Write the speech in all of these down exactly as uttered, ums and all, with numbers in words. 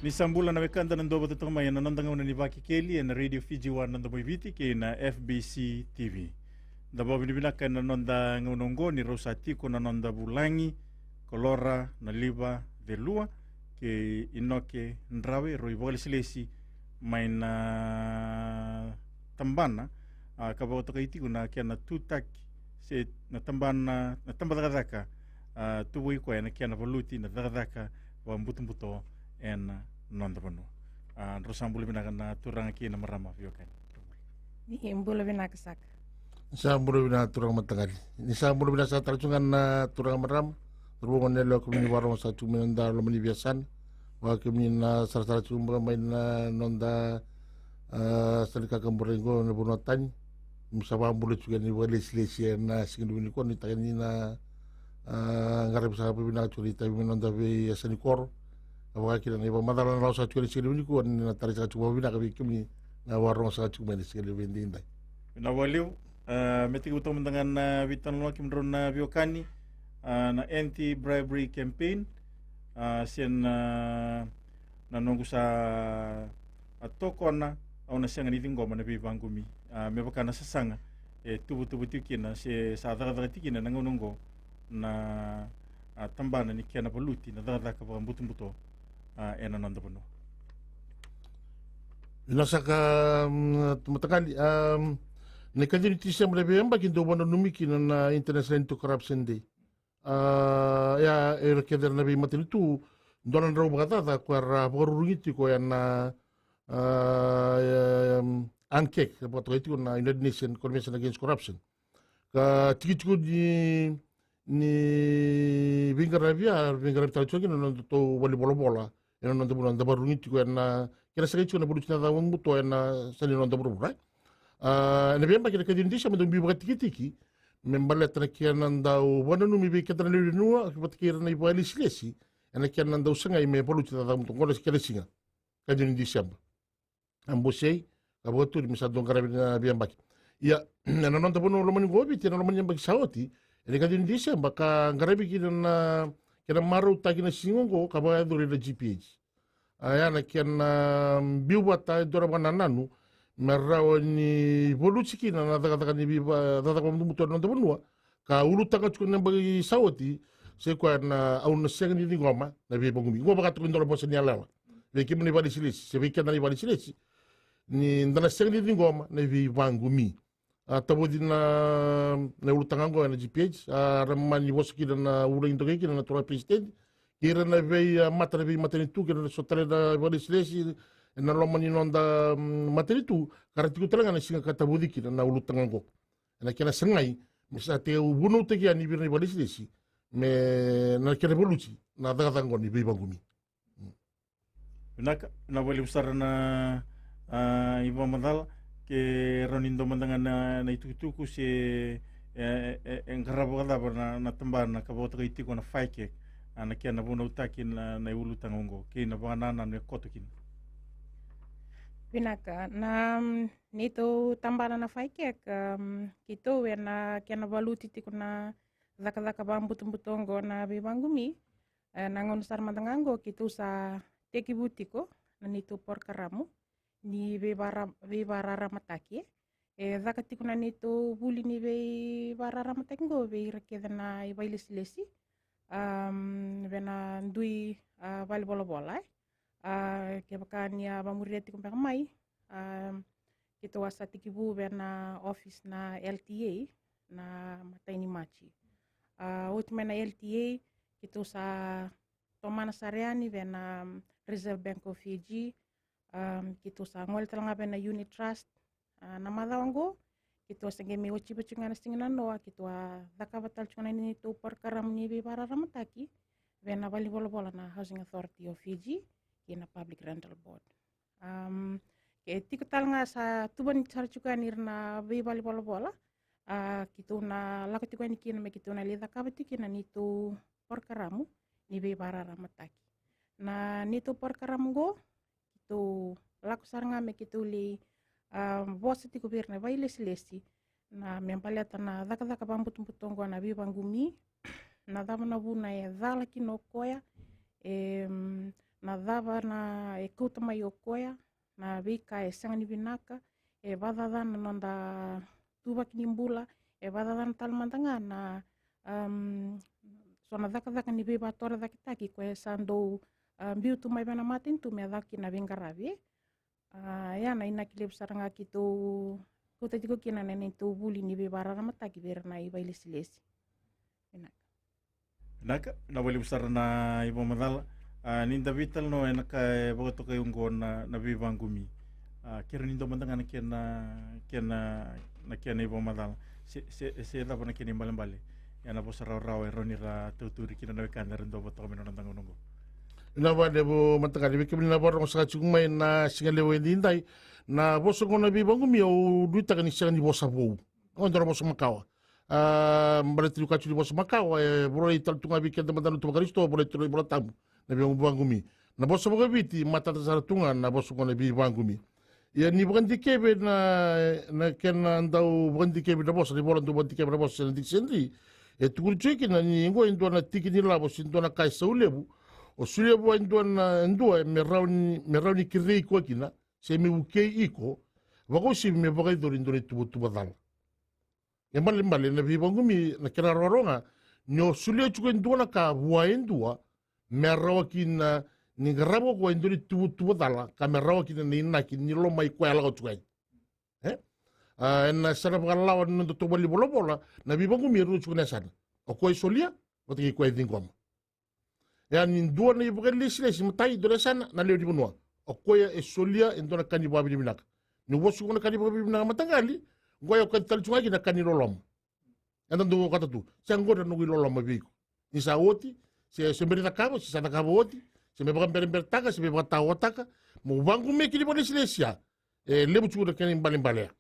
Ni sa bula na wekada na dua vata toka mai ena noda gauna ni Vakekeli ena Radio Fiji One na Domoiviti kei na F B C T V. Da vakavinavinaka ena noda gauna oqo ni rau sa tiko na noda vulagi, Kolora Nalivacelua kei Inoke Drawe, rau ivakalesilesi mai na tabana, a, ka vakatokai tiko na kena tutaki se na tabana, na tabacakacaka, a, tu vei koya ena kena valuti na cakacaka vakabutobuto ena noda vanua. A, drau sa bula vinaka na turaga kei na marama veiwekani. Ni bula vinaka saka. Ni sa bula vinaka turaga mataqali. Ni sa bula vinaka saka tale tu ga na turaga marama. Ruaga na yalewa kemuni vakarogo saka tu mai na noda loma ni veiyasana. Vaka kemuni na sarasara tu bula mai na noda, a, sala ni kakaburaki qo na vanua tani. Kemuni sa vakabula tu kina ni vakalesilesi ena siga ni nikua ni taka ni na, a, qaravi saka vakavinaka tu na itavi mai na noda veiyasa ni koro. Ka vaka kina na ivakamacala na lawa saka tu ena siga ni nikua ni na tarai saka tu vakavinaka vei kemuni na vakarogo saka tu mai na siga ni veidaidai. Vinaka vakalevu. A, me tekivu toka mada ga na veitalanoa kemudrau na veiwekani, a, na anti bribery campaign, a, se na, na noqu sa, a, tokona, au na sega ni ciqoma na veivaqumi. A, me vaka na sasaga e tuvatuva tiko kina se sa cakacaka tiko kina na gauna oqo na, a, tabana ni kena valuti na cakacaka vakabutobuto, a, ena noda vanua. Vinaka saka, mm, mataqali, um, na ikaciwa ni Tiseba na veiyabaki dau vakananumi kina na International Anti-Corruption Day. A, ia, era kece na veimatanitu, dua na drau vakacaca ko era vakarurugi tiko ena, a, um, UNCAC, e vakatokai tiko na United Nations Convention Against Corruption. Ka tikitiki ni, ni veiqaravi, a, veiqaravi tale tiko kina na nodatou valenivolavola ena noda vanua, da vakarurugi tiko ena kena sagai tiko na valuti na cakacaka butobuto ena yasa ni noda vuravura. A, ena veiyabaki na ikaciwa ni Tiseba dau biu vakatikitiki me baleta na kena dau vakananumi vei keda na lewe ni vanua vata kei ira na ivakalesilesi ena kena dau sagai me valuti na cakacaka butobuto, oqo na kena siga, ikaciwa ni Tiseba. A, bosei, ka vakaturi me sa dau qaravi na veiyabaki. Ia, ena noda vanua lomani qo o Viti, ena loma ni yabaki sa oti, ena ikaciwa ni Tiseba ka qaravi kina na kena marautaki na siga oqo ka vakayacori ena G P H. A, ya na kena biu vata e dua na vakanananu me rawa ni valuti kina na cakacaka ni veiva-, cakacaka vakabutobuto ena noda vanua, ka ulutaga tiko na yabaki sa oti, se koya na au na sega ni ciqoma na veivaqumi. Qo vaka tiko e dua na vosa ni yalayala vei kemuni na ivakalesilesi se vei keda na ivakalesilesi, ni da na sega ni ciqoma na veivaqumi. A, tavoci na, na ulutaga oqo ena G P H, a, ra mani vosa kina na ulagi dokai kina na turaga president kei ira na vei, a, mata, na veimatanitu kei ira na so tale na ivakalesilesi ena loma ni noda, mm, matanitu, ka ra tiko tale ga na siga ka tavoci kina na ulutaga oqo. Ena kena sagai me sa tekivu vunautaki yani vei ira na ivakalesilesi me na kena valuti na cakacaka oqo ni veivaqumi. Vinaka, vinaka vakalevu sara na, a, ivakamacala. Ke rawa ni dua mada ga na, na itukutuku se, e, e, e qarava vakacava na, na tabana ka vakatokai tiko na FICAC, a, na kena vunautaki na, na iulutaga oqo kei na vakanananu e koto kina. Vinaka, na, mm, neitou tabana na FICAC, um, keitou ena kena valuti tiko na cakacaka vakabutobuto oqo na veivaqumi. E, na gauna sara mada ga oqo keitou sa tekivu tiko na neitou porokaramu ni veivara-, veivakararamataki. E caka tiko na neitou vuli ni veivakararamataki oqo vei ira kece na ivakalesilesi, am, vei na dui, a, valenivolavola, e. A, kevaka ni a vakamuria tiko beka mai, am, keitou a sa tekivu vei na office na L T A na imatai ni Maji. A, oti mai na L T A, keitou sa tomana sara yani vei na, um, Reserve Bank of Fiji, um, keitou sa gole tale ga vei na Unit Trust. A, na macawa oqo keitou a se qai mai oti tiko ga na siga nanoa, keitou a cakava tale tiko ga na neitou porokaramu ni veivakararamataki vei na valenivolavola na Housing Authority of Fiji kei na Public Rental Board. Am, ke tiko tale ga sa tuvani sara tiko yani ira na veivalenivolavola, a, keitou na lako tiko yani kina me keitou na lai cakava tiko kina neitou porokaramu ni veivakararamataki. Na neitou porokaramu oqo keitou lako sara ga me keitou lai, a, vosa tiko vei ira na ivakalesilesi na me baleta na cakacaka vakabutobuto oqo na veivaqumi, na cava na vuna e cala kina o koya, e, mm, Na cava na e kauta mai o koya, na veika e sega ni vinaka, e vacacana na noda tuvaki ni bula, e vacacana tale mada ga na, am, so na cakacaka ni veivakatorocaketaki koya sa dau, a, biu tu mai vei na matanitu me yacova kina na veiqaravi, e. A, ia na inaki levu sara ga keitou kauta tiko kina na neitou vuli ni veivakararamataki vei ira na ivakalesilesi. Vinaka. Vinaka, vinaka vakalevu sara na ivakamacala. A, ni da veitalanoa ena ka e vakatokai oqo na, na veivakumi. A, kerea ni dua mada ga na kena, kena, na kena ivakamacala. Se, se, se cava na kena ibalebale. Ena vosa rawarawa e rawa ni ra tauturi kina na wekada era dau vakatoka mai na noda gauna oqo. Vinaka vakalevu mataqali, vei kemuni na vakarorogo saka tiko mai na siga levu edaidai. Na vosa oqo na veivakumi au nuitaka ni sega ni vosa vou. Oqo e dua na vosa makawa. A, baleta ni ka tiko ni vosa makawa, e, volai tale tu ga vei keda mada na tu vaKarisito, volai tu na iVolatabu, na veivakumi. Na vosa vakaViti, matata sara tu ga na vosa oqo na veivakumi. Ia ni vakadikevi na, na kena dau vakadikevi na vosa, ni vola dau vakadikevi na vosa, na dictionary, e tukuni tiko kina ni oqo e dua na tiki ni lavo, se dua na ka e sau levu, o solia vua e dua na, e dua, me rawa ni, me rawa ni kerei koya kina, se me vukei iko, vakauasivi me vakayacori e dua na ituvatuva cala. E balebale na veivakumi na kena rawarawa ga, ni o solia tiko e dua na ka vua e dua, me rawa kina ni qarava o koya e dua na ituvatuva cala, ka me rawa kina na inaki ni lomai koya e lako tiko yani. E? A, ena yasana vakalawa ni noda tovale ni volavola, na veivakumi e rua tiko na yasana. O koya e solia, vata kei koya e ciqoma. Ia ni dua na ivakalesilesi, matai, dua na yasana, na lewe ni vanua. O koya e solia e dua na ka ni vakavinavinaka. Ni vosa tiko na ka ni vakavinavinaka mataqali, o koya e okati tale tiko ga kina na ka ni loloma. Eda dau okata tu. Se qo na noqu iloloma vei iko. Ni sa oti, se, se bera ni cakava, se sa cakava oti, se me vakabereberetaka, se me vakataotaka, mo vaqo me kina ivakalesilesi ya. E levu tiko na kena ibalebale ya.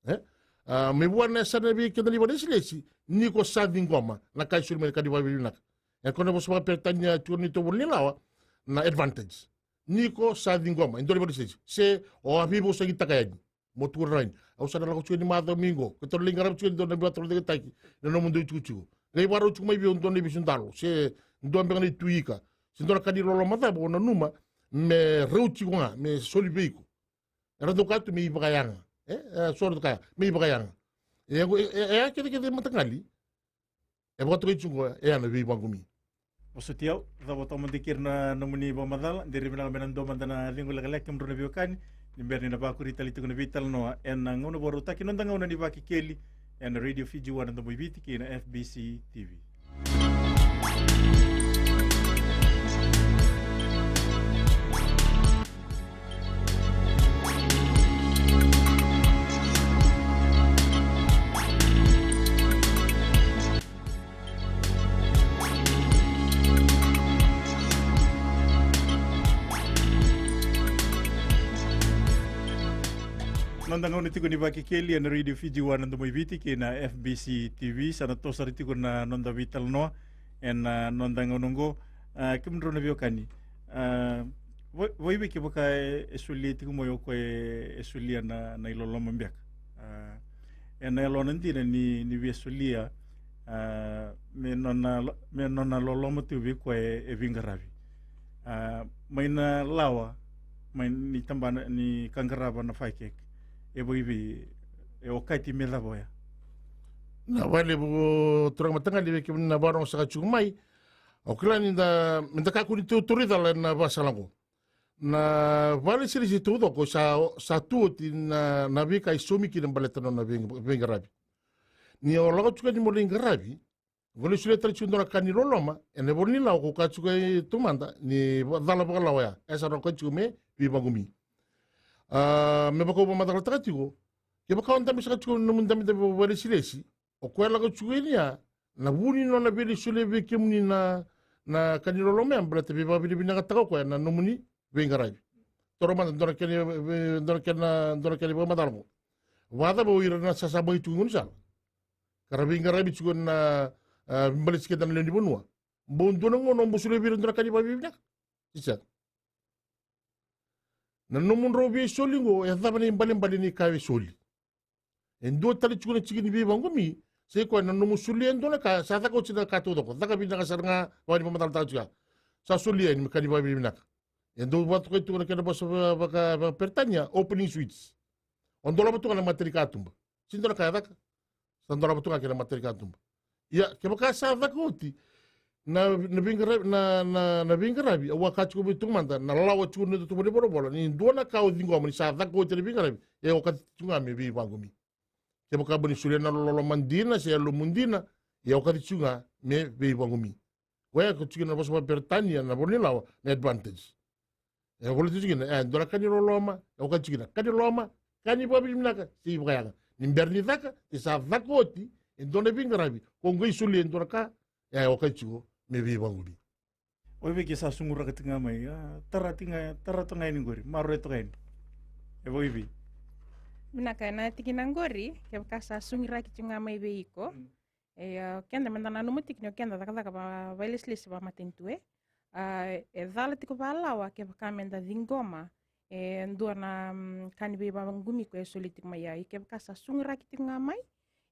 E? A, me vua na yasana vei keda na ivakalesilesi, ni ko sa ciqoma na ka e soli mai na ka ni vakavinavinaka. E ko na vosa vakaperitania tiko ni tovole ni lawa, na advantage. Ni ko sa ciqoma, e dua na ivakalesilesi. Se o a veivosakitaka yani. Mo tukuna rawa yani. Au sa na lako tiko ni macawa mai qo. Keitou na lai qarava tiko e dua na veivakatorocaketaki. Na nomudou itikotiko. Qai vakarau tiko mai vei au dua na ivesu dalo. Se dua beka na itu ika. Se dua na ka ni loloma cava o nanuma. Me rau tiko ga. Me soli vei iko. Era dau kaya tu me ivakayaga. E, e, so era dau kaya, me ivakayaga. E, e, e, e, kece, kece mataqali. E vakatokai tiko qo, e ya na veivakumi. Vosoti au, cava toka mada kina na nomuni vakamacala, de ri vinaka me na dua mada na cegu lekaleka, kemudrau na veiwekani, ni bera ni na vakuri tale tiko na veitalanoa, ena gauna vakarautaki, noda gauna ni Vakekeli, ena Radio Fiji One, na Domo i Viti, kei na F B C T V. Noda gauna tiko ni Vakekeli ena Radio Fiji One, na Domo i Viti, kei na F B C T V, sa na toso sara tiko na noda veitalanoa ena, a, noda gauna oqo. A, kemudrau na veiwekani, a, va-, vakaevei kevaka e, e solia tiko mai o koya e, e solia na, na iloloma beka. A, ena yalona dina ni, ni via solia, a, me nona lo-, me nona loloma tu vei koya e, e veiqaravi. A, mai na lawa, mai ni tabana ni ka qarava na FICAC. E vakaevei, e okati me cava oya? Na vakalevu turaga mataqali vei kemuni na vakarorogo saka tiko mai. Au kila ni da, me da kakua ni tautauri cala ena vakasala oqo. Na vakalesilesi taucoko sa, sa tu oti na, na veika e saumi kina baleta na nona vei, veiqaravi. Ni o lako tiko yani mo lai qaravi, o lai solia tale tiko dua na ka ni loloma, ena ivola ni lawa ko kaya tiko e taumada, ni va-, cala vakalawa ya. E sa na okati tiko me veivakumi. A, me vaka au vakamacalataka tiko, kevaka o dabe saka tiko na nomu dabedabe vakalesilesi, o koya lako tiko yani ya, na vu ni nona via lai solia vei kemuni na, na ka ni loloma ya, baleta veivakavinavinakataka o koya na nomuni veiqaravi. Taura mada dua na kena, dua na kena, dua na kena ivakamacala oqo. Vakacava o ira na sasamaki tiko e gaunisala, ka ra veiqaravi tiko na, a, veibaleti keda na lewe ni vanua? Bau dua na gauna o bau solia vei ira dua na ka ni vakavinavinaka? Se sega. Na nomudrau veisoli oqo, e cava na ibalebale ni ka e soli? E dua tale tiko na tiki ni veivakumi, sa i koya na nomu solia e dua na ka, sa caka oti na ka taucoko, caka vinaka sara ga, vaka ni vakamacalataka tiko ya. Sa solia yani me ka ni vakavinavinaka. E dau vakatokai tu na kena vosa vaka, vaka, vaka Peritania, opening switch. O dolava tu ga na matanikatuba. Sega ni dua na ka e caka. Sa dolava tu ga kei na matanikatuba. Ia, kevaka sa caka oti na, na veiqaravi, na, na, na veiqaravi, au a kaya tiko vei iratou mada, na lawa tiko ni iratou valenivolavola, ni dua na ka o ciqoma ni sa caka oti na veiqaravi, e okati tiko ga me veivaqumi. Kevaka mo ni solia na loloma dina se yalomu dina, e okati tiko ga me veivaqumi. Koya ko tiko na vosa vakaperitania na ivola ni lawa na advantage. E koya tiko kina, e dua na ka ni loloma, e koya tiko kina ka ni loloma, ka ni vakavinavinaka se ivakayaga. Ni bera ni caka, se sa caka oti e dua na veiqaravi, ko qai solia e dua na ka, e koya tiko me veivaqumi. O i vei ke sa suguraka tiko ga mai, a, tara tiko ga, tara toka ga yani qori, maroroya toka yani. E vei? Vinaka, ena tikina qori, kevaka sa suguraki tiko ga mai vei iko. Mm. E, a, keda meda nanuma tiko ni o keda cakacaka va, vakailesilesi vakamatanitu, e. A, e cala tiko vakalawa kevaka meda ciqoma e dua na, mm, ka ni veivaqumi ko e soli tiko mai. Ia, kevaka sa suguraki tiko ga mai,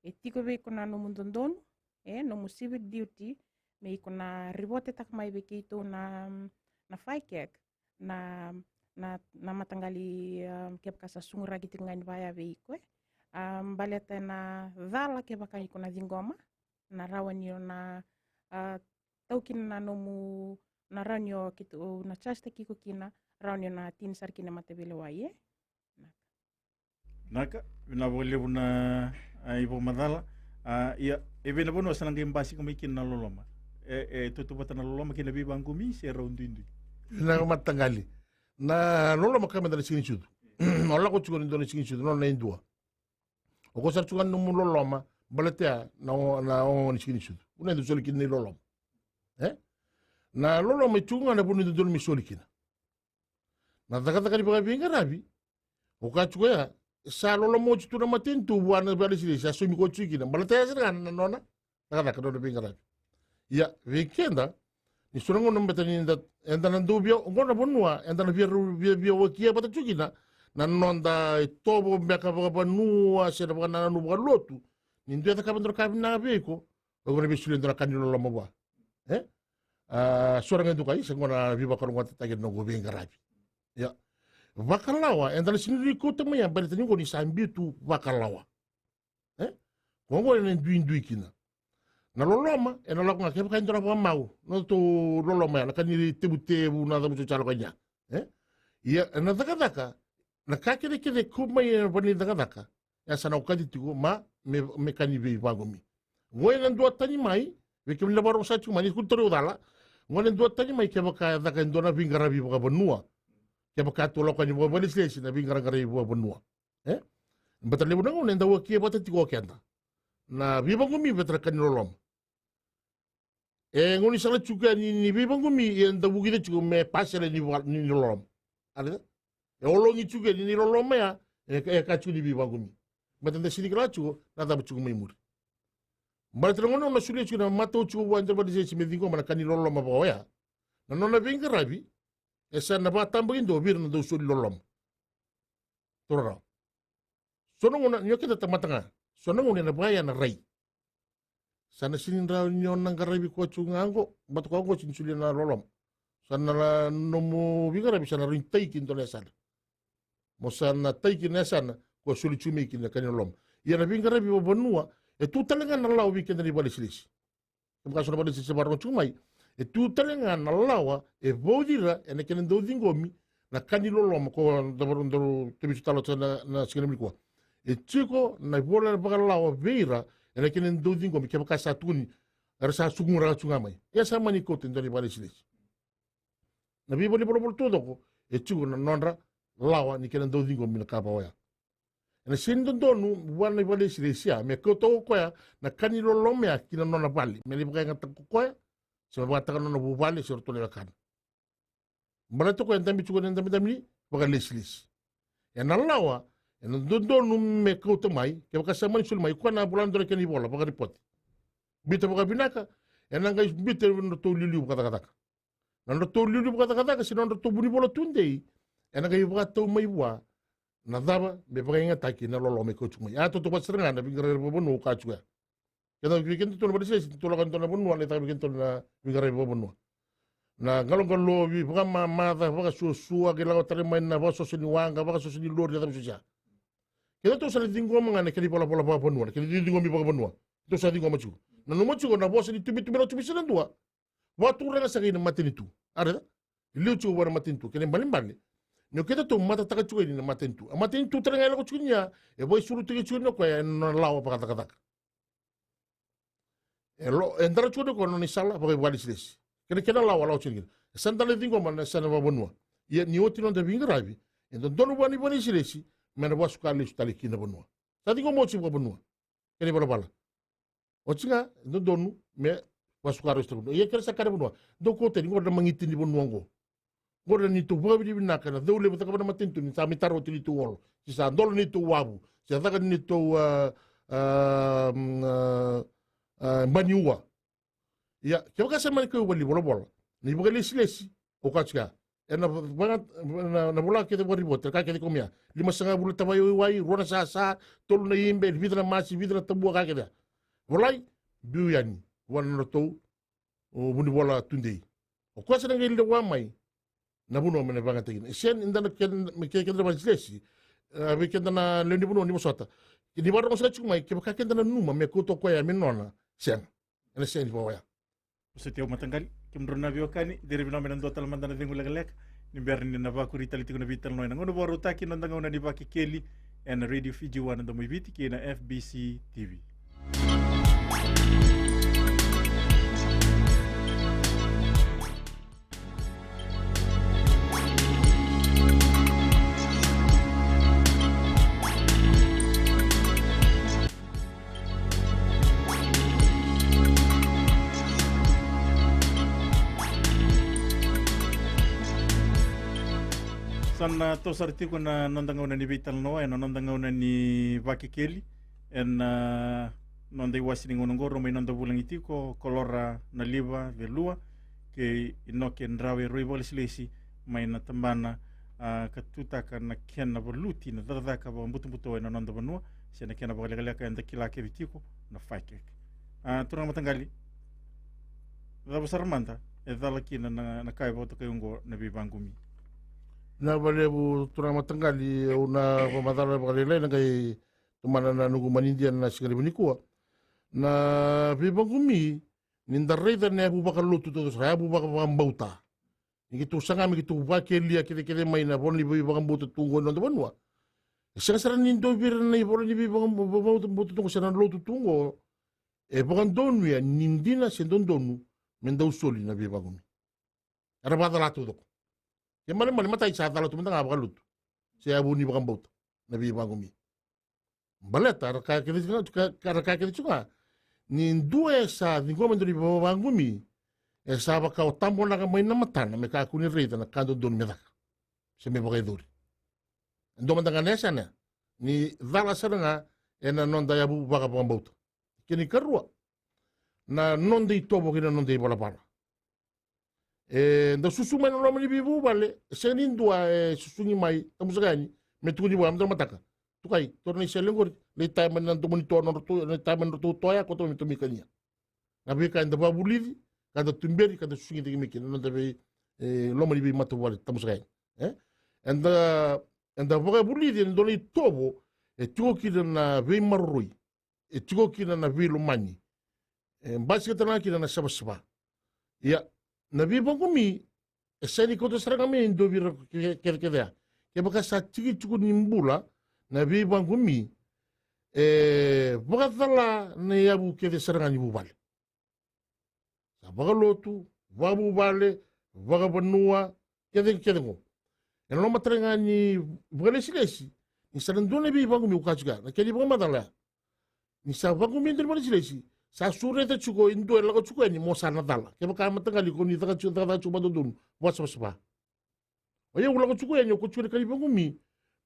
e tiko vei iko na nomu dodonu, e, nomu civic duty, me iko na ripotetaka mai vei keitou na, mm, na FICAC, na, na, na mataqali, um, kevaka sa suguraki tiko ga ni vaya vei iko, e. Um, baleta na cala kevaka iko na ciqoma, na rawa ni o na, a, tau kina na nomu, na rawa ni o keitou na charge-taki iko kina, rawa ni o na tini sara kina mataveilewai, e. Naka, vinaka vakalevu na, a, ivakamacala. A, ia, e vei na vanua sa na qai basika mai kina na loloma? E, e tautauvata na loloma kei na veivaqumi se rau duidui? Vinaka mataqali. Na loloma ka meda na siga ni sucu. O lako tiko ni dua na siga ni sucu, nona e dua. O koya sara tiko ga na nomu loloma, baleta ya na o, na o ni siga ni sucu. Vuna e dau soli kina na iloloma. E? Na loloma e tiko ga na vanua e dodonu me soli kina. Na cakacaka ni vakaveiqaravi, o koya tiko ya, e sa loloma oti tu na matanitu vua na vakailesilesi, sa saumi koya tiko kina. Baleta ya sara ga na nona cakacaka, nona veiqaravi. Ia, vei keda, ni so na gauna beta ni da, eda na dau via, oqo na vanua eda na via, via, via wakia vata tiko kina na noda itovo beka vakavanua se na vakanananu vakalotu. Ni dua e cakava e dua na ka vinaka vei iko, o iko na via solia e dua na ka ni loloma vua. E? A, so na gauna e dau kaya, isa, oqo na veivakalougatataki ena noqu veiqaravi. Ia. Vakalawa, eda na sega ni kauta mai ya, baleta ni oqo ni sa biu tu vakalawa. E? Ko oqo ena duidui kina. Na loloma ena lako ga kevaka e dua na vakamau, na nodatou loloma ya, na ka ni tevutevu, na cava soti sa lako yani ya. E? Ia, ena cakacaka, na ka kecekece e kau mai ena vanua ni cakacaka, ya sa na okati tiko ma, me, me ka ni veivaqumi. Oqo ena duatani mai, vei kemuni na vakarorogo sara tiko mai, ni kua ni tauri au cala. Oqo ena duatani mai kevaka e caka e dua na veiqaravi vakavanua. Kevaka tou lako yani vakailesilesi na veiqaraqaravi vakavanua. E? Baleta levu na gauna eda wakia vata tiko o keda na veivaqumi vata na ka ni loloma. E gaunisala tiko yani ni veivaqumi, ia eda vukica tiko me pasela ni va, ni, ni loloma. A raica? E ologi tiko yani ni loloma ya, e, e ka tiko ni veivaqumi. Baleta eda sega ni kila tiko na cava tiko mai muri. Baleta na gauna o na solia tiko na matau tiko vua e dua na vakailesilesi me ciqoma na ka ni loloma vaka oya, na nona veiqaravi e sa na vakatabakidua vei ira na dau soli loloma. Taura rawa. So na gauna, ni o keda tamata ga, so na gauna ena vaya na rai. Sa na sega ni rawa ni o na qaravi koya tiko ga oqo, baleta koya oqo sega ni solia na loloma. Sa na la, nomu veiqaravi sa na rawa ni taiki e dua na yasana. Mo sa na taiki na yasana ko soli tiko mai kina na ka ni loloma. Ia na veiqaravi vakavanua, e tu tale ga na lawa vei keda na ivakalesilesi. Kevaka so na vakalesilesi e vakarorogo tiko mai, e tu tale ga na lawa e vauci ira ena kena dau ciqomi na ka ni loloma, ko da vakarorogo, daru tavisu tale oti na, na siga nikua. E tiko na ivola vakalawa vei ira ena kena dau ciqomi, kevaka sa tukuni era sa suguraka tiko ga mai. Ia sa mani kauta e dua na ivakalesilesi. Na veivalenivolavola taucoko e tiko na nodra lawa ni kena dau ciqomi na ka vaka oya. Ena sega ni dodonu vua na ivakalesilesi ya me kauta o koya na ka ni loloma ya ki na nona vale, me lai vakayagataka ko koya, se me vakataka na nona vuvale se ratou na wekana. Baleta o koya e dabe tiko ena dabedabe ni vakalesilesi. Ena lawa, ena dodonu me kauta mai, kevaka sa mani soli mai, koya na vola dua na kena ivola, vakaripote. Biuta vakavinaka, ena qai biuta ena nodratou iliuliu vakacakacaka. Na nodratou iliuliu vakacakacaka se na nodratou vunivola tudei, ena qai vakatau mai vua na cava me vakayagataki na loloma e kauta tiko mai. A tautauvata sara ga na veiqaravi vakavanua au kaya tiko ya. Keda, vei kedatou na vakalesilesi, tou lako e dua na vanua, lai caka vei kedatou na veiqaravi vakavanua. Na qaloqalovi, vakamamaca, vakasuasua, qai lako tale mai na vakasoso ni waqa, vakasoso ni lori, na cava sosia. Kedatou sa na ciqoma ga na kena ivalavala vakavanua, na kena ciqomi vakavanua. Kedatou sa ciqoma tiko. Nanuma tiko na vosa ni tubetube na tubesi na dua. Vakaturaga saka ina matanitu. A raica? E liu tiko vua na matanitu. Kena ibalebale ni o kedatou matataka tiko yani na matanitu. A matanitu tale ga e lako tiko ni ya, e vakaisurutaki tiko ni o koya ena nona lawa vakacakacaka. E lo, e dara tiko ni o koya na nona isala vakaivalesiasi. Kena, kena lawa lako tiko ni kina. E sa da na ciqoma na yasana vakavanua. Ia ni oti noda veiqaravi, e dodonu vua na ivakalesilesi me na vakasuka lesu tale ki na vanua. Sa ciqoma oti vakavanua. Kena ivalavala. Oti ga, e dodonu me vakasuka lesu tale ki na vanua. Ia kena sa ka na vanua. Dou kauta yani, qori na magiti ni vanua oqo. Qori na neitou vakavinavinaka na cau levu cakava na matanitu ni sa mai tara oti neitou olo. Se sa dola neitou wavu. Se caka neitou, a, a, mm, a, a, baniua. Ia, kevaka sa mani kau vale ni volavola, na ivakalesilesi, au kaya tiko ya. Ena va-, na, na vola kece vakaripoti, na ka kece kau mai ya. Lima sagavulu na tavaya waiwai, rua na sasa, tolu na ibe, vica na masi, vica na tabua, ka kece ya. Volai, biu yani vua na nodratou, o, vunivola tudei. O koya sa na qai lewa mai na vanua me na vakayagataki kina. E sega ni da na ke-, me ke-, keda na vakalesilesi, e, vei keda na lewe ni vanua ni vosota. Ni vakarorogo sara tiko mai, kevaka keda nanuma me kauta o koya me nona, sega. Ena sega ni vaka oya. Vosoti au mataqali, kemudrau na veiwekani, ciri vinaka me na dua tale mada na cegu lekaleka ni bera ni na vakuri tale tiko na veitalanoa ena gauna vakarautaki, na noda gauna ni Vakekeli ena Radio Fiji One, na Domo i Viti, kei na F B C T V. Sa na toso sara tiko na noda gauna ni veitalanoa ena noda gauna ni Vakekeli ena, a, noda iwase ni gauna oqo. Rau mai noda vulagi tiko o Kolora Naliva Celua kei Inoke Drawe, rau ivakalesilesi mai na tabana, a, ka tutaka na kena valuti na cakacaka vakabutobuto ena noda vanua, se na kena vakalekaleka eda kila kece tiko na FICAC. A, turaga mataqali, cava sara mada e cala kina na, na ka e vakatokai oqo na veivakumi? Vinaka vakalevu turaga mataqali, au na vakamacala vakalailai na qai tomana na noqu manidia na siga levu nikua. Na veivakumi, ni da raica na yavu vakalotu taucoko sara, yavu vaka, vakabauta. Ni keitou saga me keitou vakelia kecekece mai na ivola ni veivakabauta tu oqo ena noda vanua. E sega sara ni dua vei ira na ivola ni veivakabauta tu oqo se na lotu tu oqo e vakadonuya ni dina se dodonu me dau soli na veivakumi. Era vakacala taucoko. Kena ibalebale, matai sa cala tu mada ga vakalotu se yavu ni vakabauta na veivakumi. Baleta era kaya kece tiko ga, ka, ka, era kaya kece tiko ga ni dua e sa ciqoma e dua na veivakumi, e sa vaka o tabonaka mai na matana me kakua ni raica na ka dodonu me caka se me vakayacori. E dua mada ga na yasana ya ni cala sara ga ena noda yavu vakavakabauta. Kena ikarua, na noda itovo kei na noda ivalavala. E da susu mai na loma ni veivuvale, e sega ni dua e susugi mai, tamusaka yani me tukuni vua, me dua na mataka. Tukai, taura na isele oqori, lai taya mai na domo ni toa, nodratou, lai taya mai na nodratou toa ya, kauta mai me tou mai kania. Na veika eda vakavulici, ka da tuberi, ka da susugi cake mai kina na noda vei, e, loma ni veimatavuvale, tamusaka yani. E? Eda, eda vakavulici ena dua na itovo e tiko kina na veimaroroi, e tiko kina na veilomani, e basika tale ga kina na savasava. Ia, na veivakumi e sega ni kauta sara ga mai e dua vei ira ke-, kecekece ya. Kevaka sa tiki tiko ni bula na veivakumi, e vakacala na yavu kece sara ga ni vuvale. Sa vakalotu, vakavuvale, vakavanua, kece, kece qo. Ena loma tale ga ni vakalesilesi, ni sa na dua na veivakumi, au kaya tiko ya, na kena ivakamacala ya. Ni sa vakumi e dua na vakalesilesi, sa sureta tiko e dua e lako tiko yani mo sa na cala. Kevaka mataqali ko ni caka tiko, caka, caka tiko vakadodonu, vakasavasava. O yau lako tiko yani, o ko tiko na ka ni vakumi,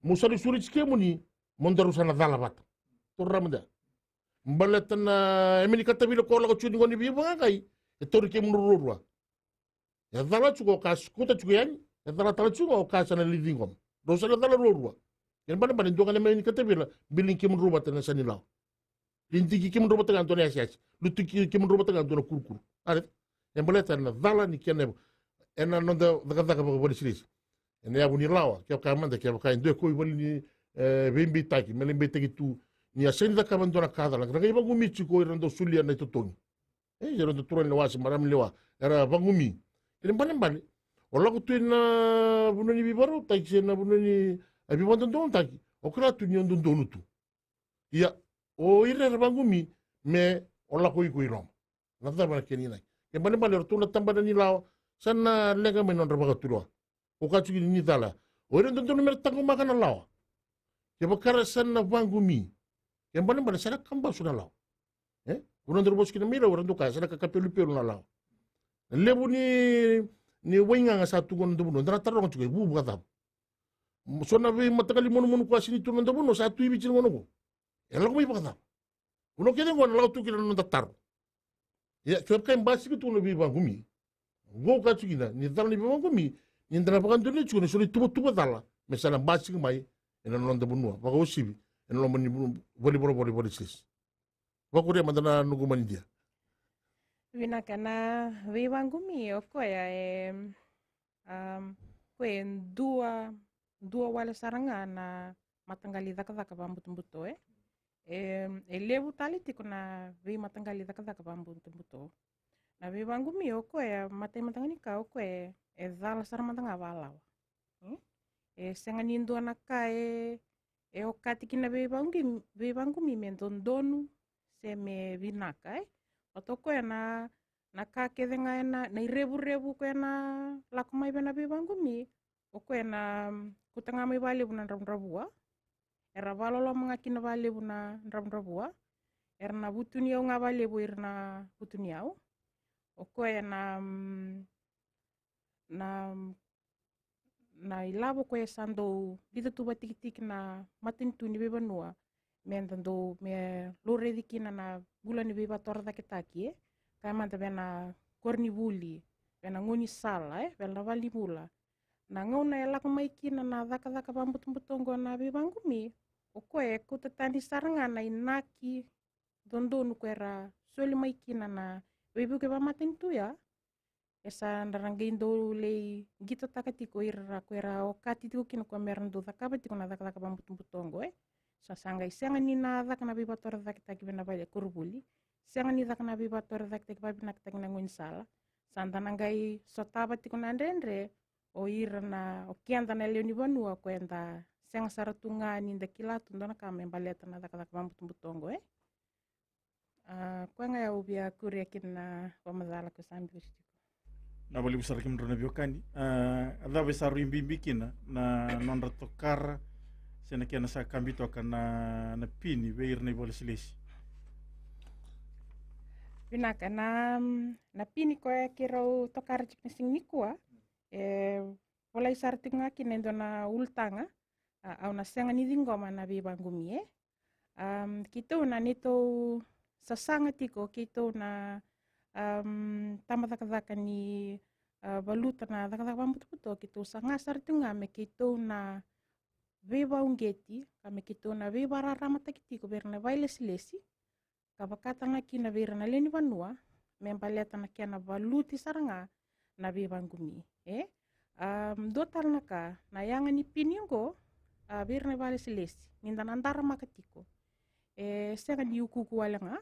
mo sa na sureti kemuni mo daru sa na cala vata. Taura mada. Baleta na, e mani katavila ko lako tiko ni gone veivakaqai, e tauri kemudrau ruarua. E cala tiko o ka sa kauta tiko yani, e cala tale tiko o ka sa na lai ciqoma. Drau sa na cala ruarua. Kena ibalebale dua ga na mani katavila, biligi kemudrau vata na yasa ni lawa. Lidiki kemudrau vata ga dua na yasayasa. Lutuki kemudrau vata ga dua na kurukuru. A raica? E baleta na cala ni kena, ena noda cakacaka vakavalesilesi. Ena yavu ni lawa, kevaka mada, kevaka e dua e kau i vale ni, e, veibeitaki, me lai beitaki tu, ni a sega ni cakava e dua na ka cala, ra qai vaqumi tiko o ira na dau solia na itotogi. E, ira na turaganilewa se marama ni lewa, era vaqumi. Kena ibalebale, o lako tu ena vanua ni veivakarautaki se na vanua ni, e, veivakadodonutaki, o kila tu ni o dodonu tu. Ia, o ira era vaqumi me o lako iko i loma. Na cava na kena inaki? Kena ibalebale, o ratou na tabana ni lawa, sa na leqa mai na nodra vakatulewa. Au kaya tiko ni cala. O ira dodonu me ra taqomaka na lawa, kevaka ra sa na vaqumi, kena ibalebale sa na kabasu na lawa. E? Au na dau vosa kina mai Rau, era dau kaya sa na kakapelupelu na lawa. Na levu ni, ni waigaga sa tu qo na noda vanua, da na taroga tiko, e vu vakacava? So na veimataqali monumonu koya sega ni tu na noda vanua, sa tu i Viti na gauna qo. E lako mai vakacava? Vanua kece qo na lako tu kina na noda taro. Ia, kevaka e basika tu na veivaqumi, qo au kaya tiko kina ni cala na veivaqumi, ni da na vakadonui tiko na so na ituvatuva cala me sa na basika mai ena noda vanua, vakauasivi ena loma ni vanua, valenivolavola, valenilesilesi. Vakuria mada na noqu manidia. Vinaka. Na veivaqumi o koya e, am, koya e dua, dua wale sara ga na mataqali cakacaka vabutobuto, e. E, e levu tale tiko na veimataqali cakacaka vabutobuto. Na veivaqumi o koya, matai mataga ni ka o koya e, e cala sara mada ga valawa. Hmm? E sega ni dua na ka e, e okati kina veivaqumi, veivaqumi me dodonu se me vinaka, e. Vata o koya na, na ka kece ga ena, na irevurevu koya na lako mai vei na veivaqumi, o koya na, mm, kauta ga mai vakalevu na dravudravua. Era vakaloloma ga kina vakalevu na dravudravua. Era na vutuniyau ga vakalevu ira na vutuniyau. O koya na, mm, na, na ilavo koya sa dau lica tu vakatikitiki na matanitu ni veivanua, me da dau, me laurai kina na vula ni veivakatorocaketaki, e. Kaya mada vei na koronivuli, vei na gaunisala, e, vei na valenivula. Na gauna e lako mai kina na cakacaka vabutobuto oqo na veivaqumi, o koya e kauta tani sara ga na inaki dodonu ko era soli mai kina na veivuke vakamatanitu ya, e sa da na qai dau lai qitotaka tiko ira ko era okati tiko kina ko me ra dau cakava tiko na cakacaka vabutobuto oqo, e. Sa, sa qai sega ni na caka na veivakatorocaketaki vei na vale koronivuli, sega ni caka na veivakatorocaketaki vakavinakataki na gaunisala. Sa da na qai sotava tiko na dredre o ira na, o keda na lewe ni vanua ko eda sega sara tu ga ni da kila tu dua na ka me baleta na cakacaka vabutobuto oqo, e. A, koya ga au via kuria kina na vakamacala ko sa biuti tiko. Na vakalevu sara kemudrau na veiwekani. A, a cava e sa rui bibi kina na nodra tokara se na kena sa kabi toka na, na pini vei ira na ivakalesilesi? Vinaka. Na, na pini koya keirau tokara tiko na siga nikua, e volai sara tiko ga kina e dua na ulutaga, a, au na sega ni ciqoma na veivaqumi, e. Am, keitou na neitou sasaga tiko, keitou na, am, tabacakacaka ni, a, valuta na cakacaka vabutobuto, keitou saga sara tiko ga me keitou na veivauqeti, ka me keitou na veivakararamataki tiko vei ira na ivakalesilesi, ka vakataka ga kina vei ira na lewe ni vanua me baleta na kena valuti sara ga na veivaqumi, e. A, dua tale na ka, na yaga ni pini oqo, a, vei ira na ivakalesilesi, ni da na daramaka tiko, e sega ni ukuuku wale ga.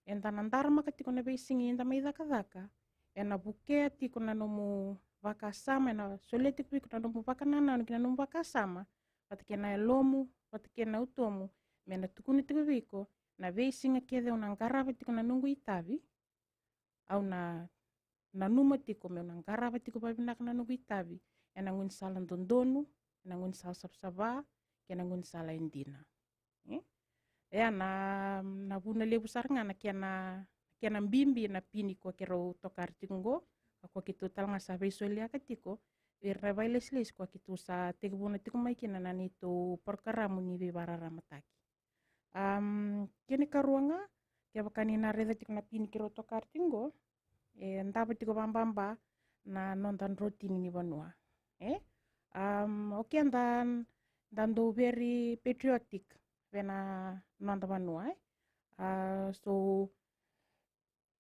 Eda na daramaka tiko na veisiga ni da mai cakacaka, ena vukea tiko na nomu vakasama, ena solia tiko vei iko na nomu vakanananu kei na nomu vakasama, vata kei na yalomu, vata kei na utomu, me na tukuna tiko vei iko, na veisiga kece au na qarava tiko na noqu itavi, au na nanuma tiko meu na qarava tiko vakavinaka na noqu itavi ena gaunisala dodonu, ena gaunisala savasava, kei na gaunisala e dina. E? Ia na, na vuna levu sara ga na kena, kena bibi na pini ko keirau tokara tiko oqo, ka ko keitou tale ga sa veisoliaka tiko vei ira na ivakalesilesi ko keitou sa tekivuna tiko mai kina na neitou porokaramu ni veivakararamataki. Am, kena ikarua ga, kevaka ni na raica tiko na pini keirau tokara tiko oqo, e dava tiko vakababa na noda drotini ni vanua. E? Am, o keda da dau very patriotic vei na noda vanua, e? A, so,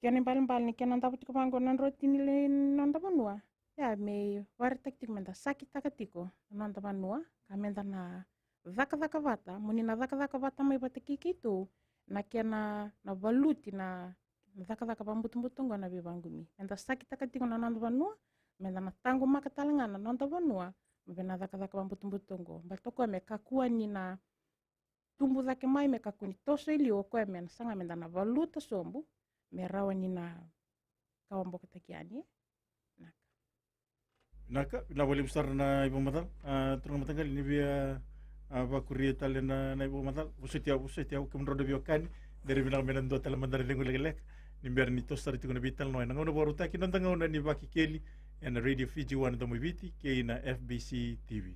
kena ibalebale ni kena dava tiko vaqo na drotini ni noda vanua, Ia, me vakaraitaki tiko meda sakitaka tiko na noda vanua, ka meda na cakacaka vata, mo ni na cakacaka vata mai vata kei keitou, na kena na valuti na cakacaka vabutobuto oqo na veivagumi. Meda sakitaka tiko na noda vanua, meda na taqomaka tale ga na noda vanua mai vei na cakacaka vabutobuto oqo. Baleta o koya me kakua ni na tubu cake mai, me kakua ni toso i liu, o koya me na saga meda na valuta sobu me rawa ni na kawabokotaki yani. Naka. Naka, vinaka vakalevu sara na ivakamacala. A, turaga mataqali, ni via, a, vakuria tale na, na ivakamacala. Vosoti au, vosoti au, kemudrau na veiwekani. Dere vinaka me na dua tale mada na cegu lekaleka ni bera ni toso sara tiko na veitalanoa ena gauna vakarautaki, na noda gauna ni Vakekeli ena Radio Fiji One, Domo i Viti, kei na F B C T V.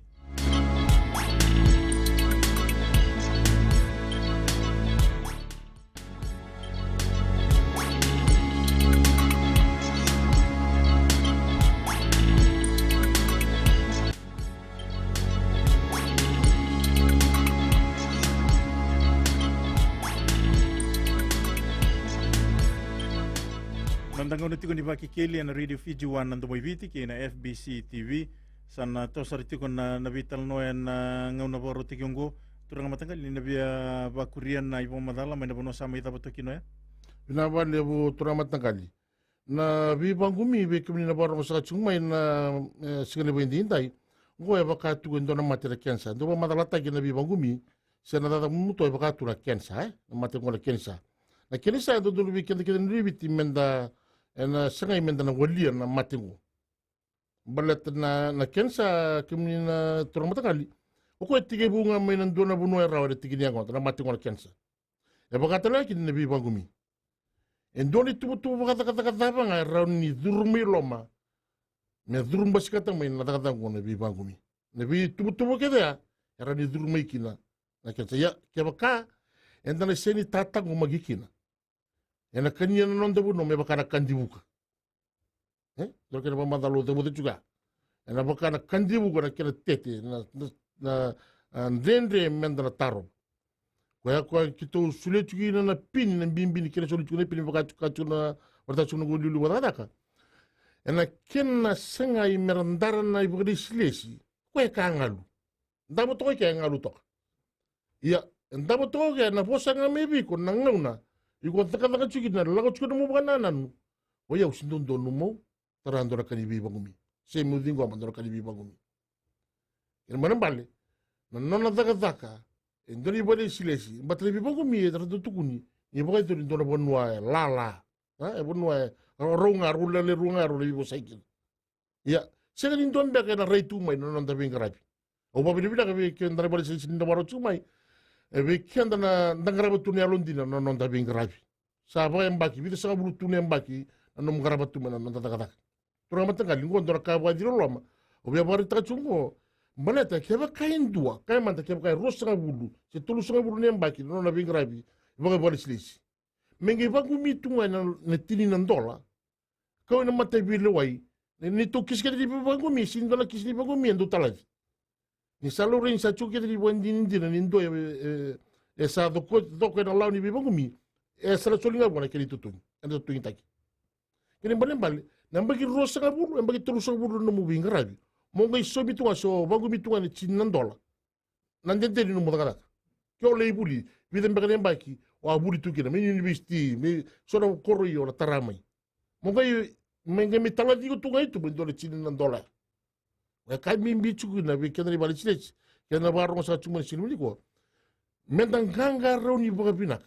Na noda gauna tiko ni Vakekeli ena Radio Fiji One, na Domo i Viti, kei na F B C T V. Sa na toso sara tiko na, na veitalanoa ena gauna vakarautaki oqo. Turaga mataqali, ni na via vakuria na ivakamacala mai na vanua sa mai cava toka kina oya. Vinaka vakalevu turaga mataqali. Na veivagumi, vei kemuni na vakarorogo saka tiko mai na, e, siga levu edaidai. Oqo e vaka tu e dua na mate na kenisa. Dau vakamacalataki na veivagumi se na cakacaka butobuto e vaka tu na kenisa, e? Na mate oqo na kenisa. Na kenisa e dodonu vei keda kece na Viti meda, ena sagai meda na walia na mate oqo. Baleta na, na kenisa, kemuni na turaga mataqali, o koya e tekivu ga mai na dua na vanua e rawa ena tiki ni yagoda, na mate oqo na kenisa. E vaka tale ga kina na veivagumi. E dua na ituvatuva vakacakacaka cava ga e rawa ni curu mai loma me curu basikata mai na cakacaka oqo na veivagumi. Na veituvatuva kece ya e rawa ni curu mai kina na kenisa. Ia, kevaka eda na sega ni tataqomaki kina, ena kania na noda vanua me vaka na ka divuka. E? Dua na kena vakamacala au cavuta tiko ya. Ena vaka na ka divuka na kena tete, na, na, na, a, dredre meda na tarova. Koya, koya keitou solia tiko kina na pini, na bibi ni kena solia tiko na pini, vaka tiko, ka tiko na, vaka tiko na qo liuliu vakacakacaka. Ena kena sagai mera dara na ivakalesilesi, koya e ka galu. Davo toka i kea e galu toka. Ia, e davo toka i kea, na vosa ga mai vei iko na gauna iko cakacaka tiko kina, lako tiko na nomu vakanananu. O yau se dodonu meu tara dua na ka ni veivagumi, se meu ciqoma dua na ka ni veivagumi. Kena ibalebale, na nona cakacaka e dua na ivakalesilesi, baleta na veivagumi e ratou tukuni ni vakayacori e dua na vanua e lala. A, e vanua e rau ga, rau lele rau ga, rau lai vosai kina. Ia, sega ni dua beka ena rai tu mai na noda veiqaravi. Au vakavinavinaka vei keda na ivakalesilesi ni na vakarau tiko mai. E vei keda na, da qarava tu na yalodina na noda veiqaravi. Sa vakayabaki, vica sagavulu tu na yabaki na nomu qarava tu mai na noda cakacaka. Turaga mataqali, qo dua na ka vakaciri loma. Au via vakaraitaka tiko qo, baleta kevaka e dua, kaya mada kevaka e ruasagavulu se tolusagavulu na yabaki na nona veiqaravi, vaka ivakalesilesi. Me qai vagumi tu ga na, na tini na dola. Kau ena mataveilewai. Ni, ni tou kisi kece ni veivagumi, se dua na kisi ni vagumi e dau talaci. Ni sa laurai ni sa tiko kece ni vakadinadina ni dua e, e, e sa coko, coko ena lawa ni veivagumi. E sa na soli ga vua na kena itotogi. Ena totogitaki. Kena ibalebale, na yabaki ruasagavulu, yabaki tolusagavulu na nomu veiqaravi, mo qai saumi tu ga, se o vagumi tu ga na tini na dola. Na dede ni nomu cakacaka. Ke o lai vuli, vica beka na yabaki o a vuli tu kina, mai univesiti, mai so na koroi o na tara mai. Mo qai, me qai mai talaci iko tu ga i tuba e dua na tini na dola. E ka bibi tiko kina vei keda na ivakalesilesi, keda na vakarogo saka tiko mai na siga nikua. Meda qaqarauni vakavinaka.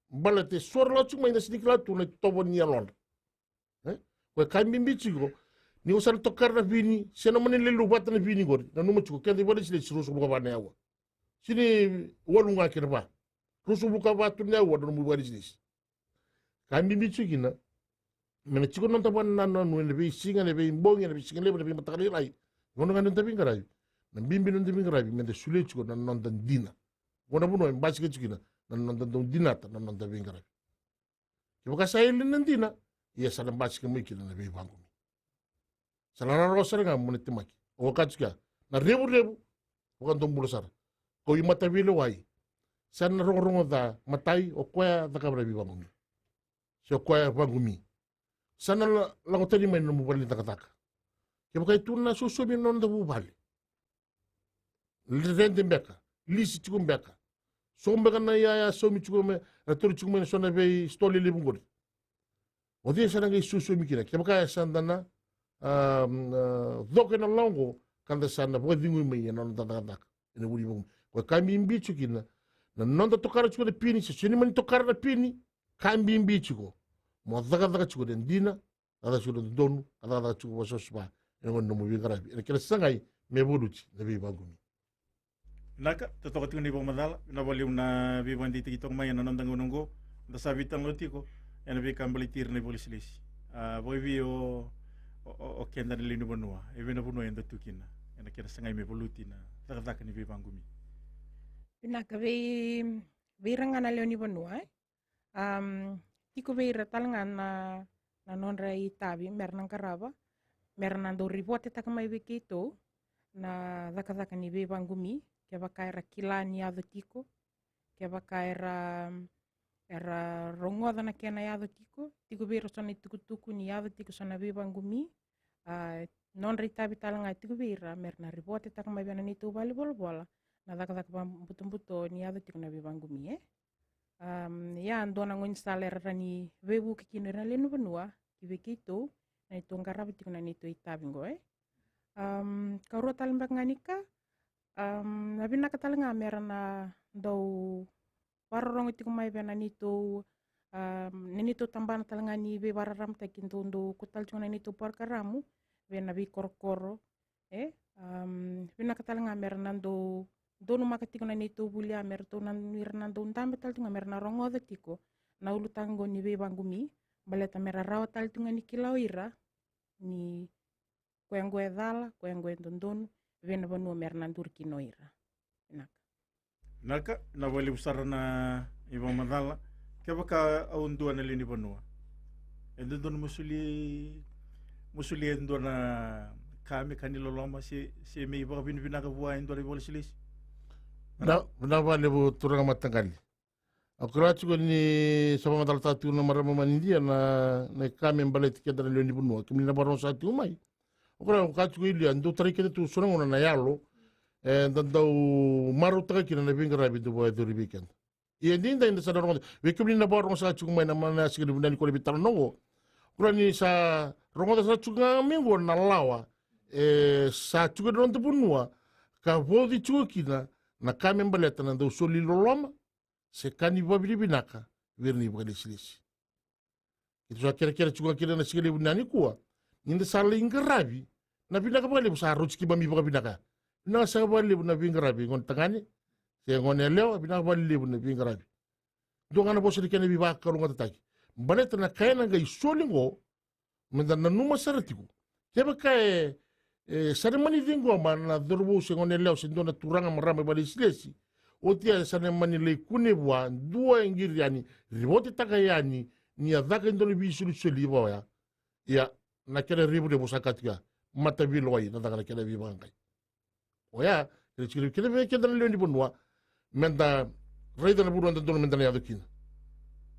Baleta e so era lako tiko mai eda sega ni kila tu na itovo ni yalodra. E? Koya ka bibi tiko, ni o sa na tokara na vini, se na mani lelevu vata na vini qori, nanuma tiko, keda ivakalesilesi ruasagavulu ka va na aua. Sega ni walu ga kei na va. Ruasagavulu ka va tu na aua na nomu ivakalesilesi. Ka bibi tiko kina, me na tiko na noda vakanananu ena veisiga, ena veibogi, ena veisiga levu, ena veimataka lailai. Gauna ga ni noda veiqaravi. Na bibi ni noda veiqaravi, meda solia tiko na noda dina. Qo na vanua e basika tiko kina na noda dau dinata na noda veiqaravi. Kevaka sa yali na dina, ia sa na basika mai kina na veivagumi. Sa na rawarawa sara ga mo na temaki. Au a kaya tiko ya, na revurevu vakadobula sara. Kau i mataveilewai. Sa na rogorogo ca, matai, o koya cakava na veivagumi. Se o koya vagumi. Sa na la-, lako tani mai na nomu vale ni cakacaka. Kevaka e tu na sosomi na noda vuvale, rede beka, lisi tiko beka, so beka na iyaya saumi tiko mai, era tauri tiko mai na so na veisitoa lelevu qori. O cei sa na qai sosomi kina? Kevaka e sa da na, a, a, coko ena lawa oqo, ka da sa na vakacegui mai ena noda cakacaka ena vuku ni veivagomi. Koya ka bibi tiko kina na noda tokara tiko na pini, se sega ni mani tokara na pini, ka bibi tiko mo cakacaka tiko na dina, cakacaka tiko na dodonu, ka cakacaka tiko vakasosova ena gauna ni nomu veiqaravi, ena kena sagai me valuti na veivakumi. Vinaka, totoka tiko na ivakamacala, vinaka vakalevu na veivakadeitaki toka mai ena noda gauna oqo. Da sa veitalanoa tiko ena veika baleti ira na ivakalesilesi. A, vakaevei o, o, o, o keda na lewe ni vanua, e vei na vanua eda tu kina ena kena sagai me valuti na cakacaka ni veivakumi? Vinaka, vei, vei ira ga na lewe ni vanua, e? Am, tiko vei ira tale ga na, na nodra itavi mera na qarava, mera na dau ripotetaka mai vei keitou na cakacaka ni veivakumi, kevaka era kila ni yaco tiko, kevaka era, era rogoca na kena yaco tiko. Tiko vei ira so na itukutuku ni yaco tiko so na veivakumi, a, nodra itavi tale ga tiko vei ira mera na ripotetaka mai vei na neitou valenivolavola na cakacaka vakabutobuto ni yaco tiko na veivakumi, e? Am, ia, dua na gaunisala era rawa ni veivuke kina o ira na lewe ni vanua ki vei keitou na neitou qarava tiko na neitou itavi oqo, e? Am, ka rua tale beka ga ni ka, am, na vinaka tale ga mera na dau vakarorogo tiko mai vei na neitou, am, na neitou tabana tale ga ni veivakararamataki, dau, dau kau tale tiko na neitou porokaramu vei na veikorokoro, e? Am, vinaka tale ga mera na dau donumaka tiko na neitou vuli, a, mera tou na, ira na dau dabe tale tiko ga mera na rogoca tiko na ulutaga oqo ni veivakumi, baleta mera rawa tale tiko ga ni kila o ira ni koya oqo e cala, koya oqo e dodonu, vei na vanua mera na duri kina o ira. Vinaka. Vinaka, vinaka vakalevu sara na ivakamacala. Kevaka au dua na lewe ni vanua, e dodonu mo soli, mo soli e dua na ka me ka ni loloma, se, se me ivakavinavinaka vua e dua na ivakalesilesi? Vinaka, vinaka vakalevu turaga mataqali. Au kila tiko ni sa vakamacalataka tiko na marama manidia na, na ka me baleti keda na lewe ni vanua, kemuni na vakarorogo sara tiko mai. Au kila, au kaya tiko e liu, e dau tarai keda tu so na gauna na yalo, e, da dau marautaka kina na veiqaravi dau vakayacori vei keda. Ia edaidai da sa na rogoca, vei kemuni na vakarorogo sara tiko mai na, na siga levu nikua ni veitalanoa oqo. Au kila ni sa rogoca sara tiko ga mai oqo na lawa e sa tiko ena noda vanua, ka vauci tiko kina na ka me baleta na dau soli loloma se ka ni vakavinavinaka vei ira na ivakalesilesi. Keitou sa kerekere tiko ga kina na siga levu nikua, ni da sa lai qaravi, na vinaka vakalevu sa rauti keimami vakavinaka. Vinaka sara vakalevu na veiqaravi, gone tagane se gone yalewa, vinaka vakalevu na veiqaravi. Dua ga na vosa ni kena veivakalougatataki, baleta na ka ena qai soli oqo, meda nanuma sara tiko. Kevaka e, e, sa na mani ciqoma na cauravou se gone yalewa se dua na turaga, marama, ivakalesilesi, oti ya sa na mani lai kune vua, dua e qiri yani, ripotetaka yani ni a caka e dua na veisolisoli vaka oya. Ia, na kena revurevu sa ka tiko ya, mataveilewai na caka na kena veivakaqai. Oya, kena tiko vei keda na lewe ni vanua, meda raica na vanua dodonu meda na yaco kina.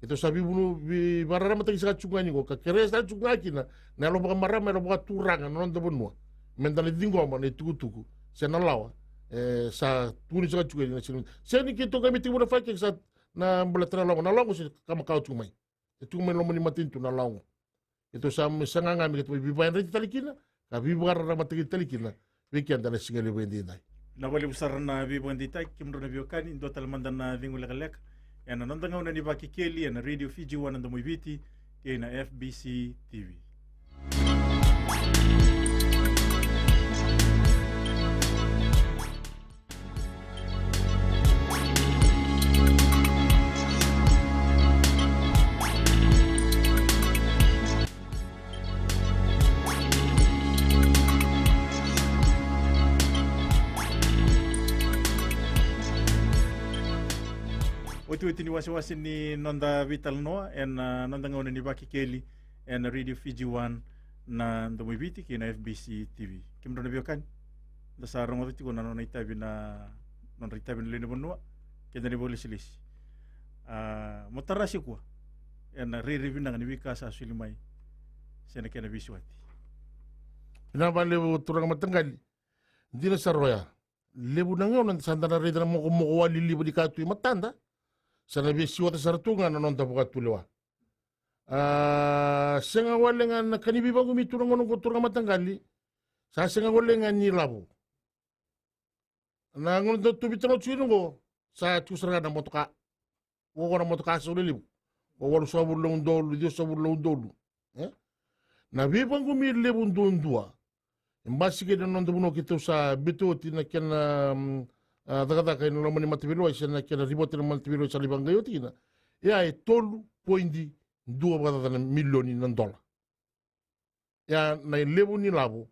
Keitou sa veivunu, veivakararamataki saka tiko ga yani oqo, ka kerea saka tiko ga kina na yalo vakamarama, yalo vakaturaga na noda vanua, meda na ciqoma na itukutuku se na lawa e sa tukuni saka tiko yani na siga. Sega ni keitou qai mai tekivu na fai, ke sa na baleta na lawa, na lawa se ka makawa tiko mai. E tu mai loma ni matanitu na lawa oqo. Keitou sa mai saga ga me keitou mai veivakayadrati tale kina, ka veivakararamataki tale kina vei keda na siga levu edaidai. Vinaka vakalevu sara na veivakadeitaki, kemudrau na veiwekani, dua tale mada na cegu lekaleka ena noda gauna ni Vakekeli ena Radio Fiji One na Domoiviti kei na F B C T V. Otioti ni wasewase ni noda veitalanoa ena noda gauna ni Vakekeli ena Radio Fiji One na Domoiviti kei na F B C T V. Kemudrau na veiwekani, da sa rogoca tiko na nona itavi na, nodra itavi na lewe ni vanua kei na ivakalesilesi. A, mo tara se kua ena rairai vinaka ni veika sa soli mai se na kena veisiwati. Vinaka vakalevu turaga mataqali. Dina sara oya. Levu na gauna sa da na raica na mokomoko waliliva ni ka tu i matada. Sa na veisiwata sara tu ga na noda vakatulewa. A, sega wale ga na ka ni veivakumi tu na gauna oqo turaga mataqali. Sa sega wale ga ni lavo. Na gauna da tu vita na tiko oqo, sa tiko sara ga na motoka. Oqo na motoka sa levu. O walusagavulu na udolu, ciwasagavulu na udolu. E? Na veivakumi levu duadua. E basika ena noda vanua keitou sa biuta oti na kena, mm, a, cakacaka ena loma ni mataveilewai, se na kena ripoti na mataveilewai sa lai vaqai oti kina. E a e tolu poidi dua vakacaca na milioni na dola. Ia na levu ni lavo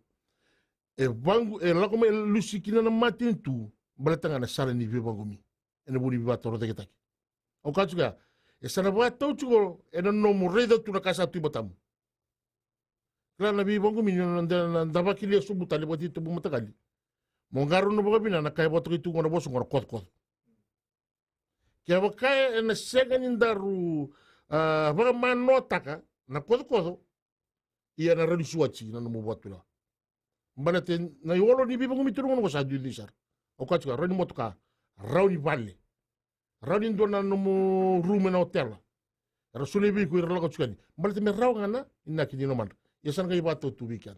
e vaqu, e lako mai, e lusi kina na matanitu, baleta ga na sala ni veivaqumi ena vuku ni veivakatorocaketaki. Au kaya tiko ya, e sa na vakatau tiko ena nomu raica tu na ka sa tu i matamu. Kila na veivaqumi ni na, na, na da vakilia sobu tale vakatitobu mataqali. Mo qarauna vakavinaka na ka e vakatokai tu qo na vosa qo na kocokoco. Kevaka ena sega ni daru, a, vakamanoataka na kocokoco, ia na rawa ni suati na nomu vakatulewa. Baleta na iolo ni veivakumi tu na gauna oqo sa duidui sara. Au kaya tiko, rawa ni motoka, rawa ni vale, rawa ni dua na nomu rumu ena otela. Era solia vei iko, ira lako tiko yani. Baleta me rawa ga na inaki ni nomadra. Ia sa na qai vakatau tu vei keda.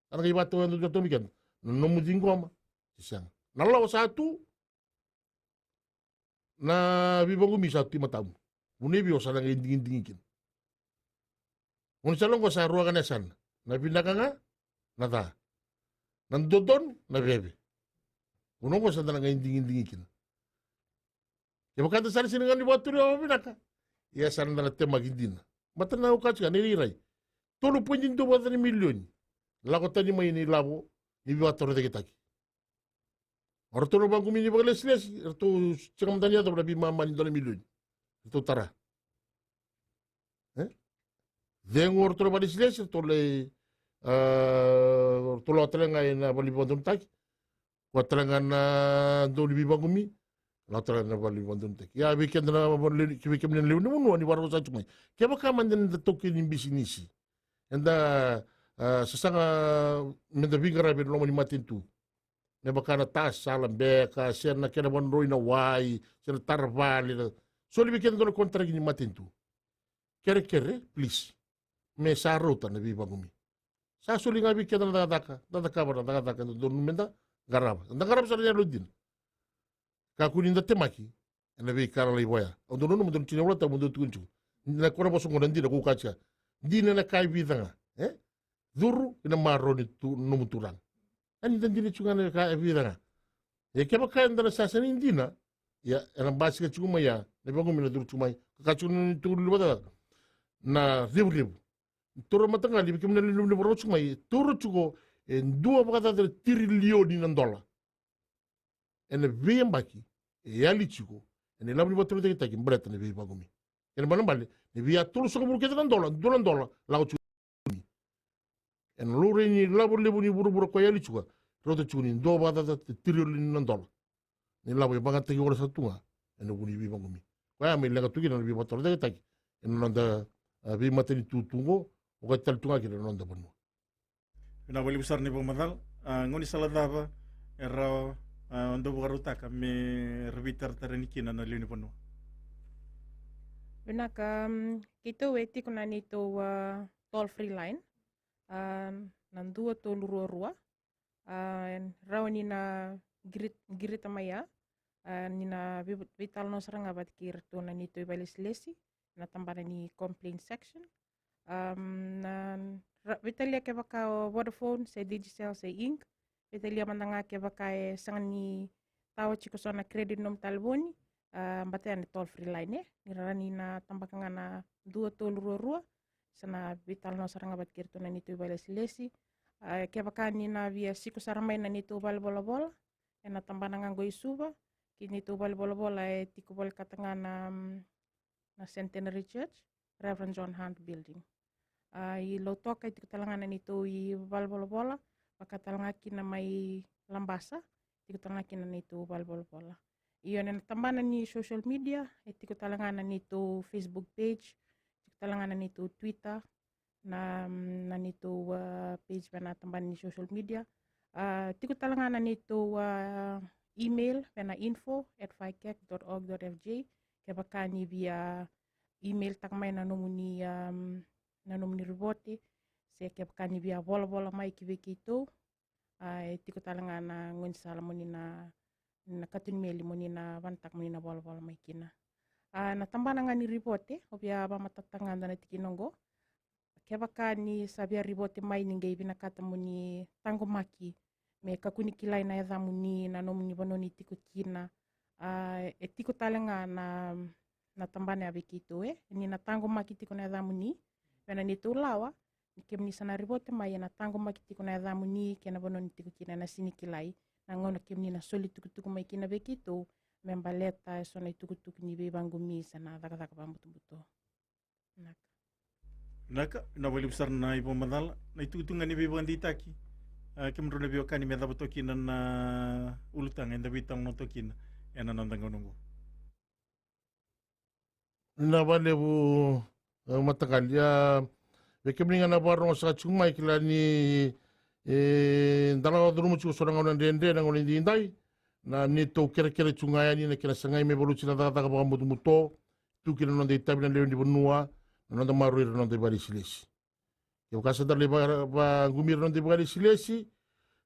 Sa na qai vakatau, vakatau vei keda. Na nomu ciqoma se sega. Na lawa sa tu, na veivakumi sa tu i matamu. Vuna i vei o sa na qai digidigi kina. Vuna sa na qo sa rua ga na yasana. Na vinaka ga, na ca. Na dodonu, na veve. Vuna qo sa da na qai digidigi kina. Kevaka da sa na sega ni qai vakatulewa vinaka, ia sa na da na temaki dina. Baleta na au kaya tiko, na irairai. Tolu poidi dua vakacaca na milioni. Lako tani mai na ilavo ni veivakatorocaketaki. O ratou na vaqumi ni vakalesilesi, ratou sega mada ni yacova na veimama ni dua na milioni. Ratou tara. E? Cegu o ratou na vakalesilesi, ratou lai, a, ratou lawa tale ga ena vale ni vakadonutaki. Koya tale ga na dau ni veivaqumi, lawa tale ga na vale ni vakadonutaki. Ia vei keda na vale, vei kemuni na lewe ni vanua ni vakarau sa tu mai. Kevaka mada ni da taukei ni bisinisi. Eda, a, sasaga me da veiqaravi ena loma ni matanitu. Me vaka na ta sala beka, se na kena vadroi na wai, se na tara vale, na soli vei keda dua na konitaraki ni matanitu. Kerekere, please. Me sa rauta na veivaqumi. Sa soli ga vei keda na cakacaka, da cakava na cakacaka, da dodonu me da qarava. Da qarava sara na yalo dina. Kakua ni da temaki ena veika lalai vaya. Au dau nanuma dua na tini na iVolatabu, au dau tukuna tiko. Na kena vosa qo na dina, ko kaya tiko. Dina ena ka e vica ga, e? Curu ena marau ni tu, nomu turaga. Ia ni da dina tiko ga ena ka e vica ga. Ia kevaka eda na sasa ni dina, ia ena basika tiko mai ya na veivaqumi, na curu tiko mai. Ka kaya tiko na neitou luvena, na revurevu. Turaga mataqali, vei kemuni na lewe ni vanua ni vakarau tiko mai, taura tiko e dua vakacaca na tirilioni na dola. Ena veiyabaki e yali tiko ena ilavo ni vakatorocaketaki baleta na veivaqumi. Kena ibalebale, na via tolusagavulu kece na dola, dua na dola lako tiko. Ena laurai ni lavo levu ni vuravura ko yali tiko, rauta tiko ni dua vakacaca na tirilioni na dola. Na ilavo e vakayagataki koya sara tu ga ena vuku ni veivaqumi. Koya me leqa tu kina na veivakatorocaketaki ena noda, a, veimatanitu tu qo, okati tale tu ga kina na noda vanua. Vinaka vakalevu sara na ivakamacala. A, gaunisala cava e rawa, a, dau vakarautaka me ra veitaratara yani kina na lewe ni vanua? Vinaka, mm, keitou e tiko na neitou, a, toll free line. A, na dua tolu rua rua. A, rawa ni na qiri-, qirita mai ya. A, ni na vei-, veitalanoa sara ga vata kei iratou na neitou ivakalesilesi ena tabana ni complaint section. Am, na ra-, veitalia kevaka o Vodafone se Digicel se Ink. Veitalia mada ga kevaka e sega ni tawa tiko so na credit nomu talevoni, a, baleta ya na toll free line, e. Ni rawa ni na tabaka ga na dua tolu rua rua, sa na veitalanoa sara ga vata kei iratou na neitou ivakalesilesi. A, kevaka ni na via siko sara mai na neitou valenivolavola ena tabana ga qo i Suva, kei neitou valenivolavola e tiko volekata ga na, mm, na Centenary Church, Reverend John Hunt Building. A, i Lautoka e tiko tale ga na neitou ivalenivolavola, vaka tale ga kina mai Labasa, tiko tale ga kina na neitou valenivolavola. Io, ena tabana ni social media, e tiko tale ga na neitou Facebook page, tiko tale ga na neitou Twitter, na, na neitou, ah, page vei na tabana ni social media. Ah, tiko tale ga na neitou, ah, email vei na info at ficec dot org dot F J. Kevaka ni via email taka mai na nomuni, ah, na nomuni ripote, se kevaka ni via volavola mai ki vei keitou, ah, e tiko tale ga na gaunisala moni na, na katonimeli moni na vanataka moni na volavola mai kina. Ah, na tabana ga ni ripote, au via vamatatataka ga dua na tikina oqo. Kevaka ni sa via ripote mai ni qai vinakata moni taqomaki me kakua ni kilai na yacamuni, na nomuni vanua ni tiko kina, ah, e tiko tale ga na, na tabana ya vei keitou, e, ni na taqomaki tiko na yacamuni vei na neitou lawa. Ni kemuni sa na ripote mai, ena taqomaki tiko na yacamuni kei na vanua ni tiko kina, ena sega ni kilai na gauna kemuni na soli tukutuku mai kina vei keitou me baleta eso na itukutuku ni veivaqumi se na cakacaka vakabutobuto. Vinaka. Vinaka, vinaka vakalevu sara na ivakamacala, na itukutuku ga ni veivakadeitaki. Ah, kemudrau na veiwekani, me cava toka kina na ulutaga eda veitalanoa toka kina ena noda gauna oqo? Vinaka vakalevu, eh, mataqali. Ah, vei kemuni ga na vakarorogo saka tiko mai, kila ni, eh, da lako curuma tiko so na gauna dredre, na gauna edaidai, na neitou kerekere tiko ga yani na kena sagai me valuti na cakacaka vakabutobuto, tu kina na noda itavi na lewe ni vanua, na noda maroroi ira na noda ivakalesilesi. Kevaka sa da lai va-, vaqumi ira na noda ivakalesilesi,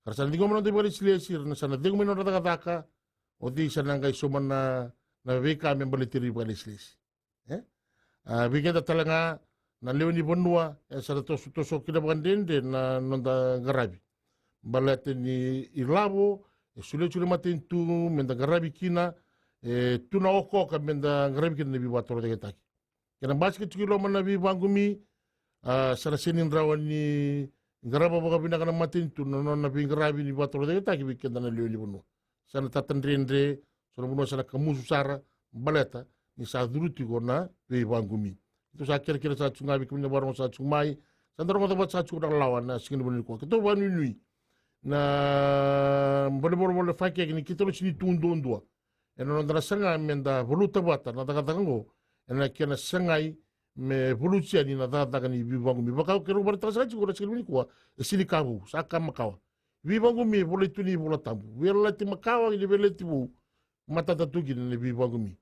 ka ra sa na ciqoma na noda ivakalesilesi, ra na sa na cegu mai na nodra cakacaka, o cei sa na qai sauma na, na veika me baleti ira ivakalesilesi? E? Ah, vei keda tale ga na lewe ni vanua, e sa na toso, toso kina vakadredre na noda qaravi. Baleta ni ilavo e solia tiko na matanitu me da qaravi kina, e tu na okaoka me da qaravi kina na veivakatorocaketaki. Kena basika tiko i loma na veivaqumi, ah, sa na sega ni rawa ni qarava vakavinaka na matanitu na nona veiqaravi ni vakatorocaketaki vei keda na lewe ni vanua. Sa na tatadredre, so na vanua sa na kamusu sara, baleta ni sa curu tiko na veivaqumi. Keitou sa kerekere saka tiko ga vei kemuni na vakarorogo saka tiko mai, sa da rogoca vata saka tiko na lawa na siga ni vanua nikua. Keitou vakanuinui na valenivolavola na FICAC ni keitou na sega ni tu duadua ena noda na saga me da valuta vata na cakacaka oqo, ena kena sagai me valuti yani na cakacaka ni veivaqumi. Vaka keirau vakaraitaka saka tiko na siga ni vanua nikua, e sega ni ka vou, sa ka makawa. Veivaqumi e volai tu ena iVola Tabu. Veiyalayalati makawa kei na veiyalayalati vou, matata tu kina na veivaqumi.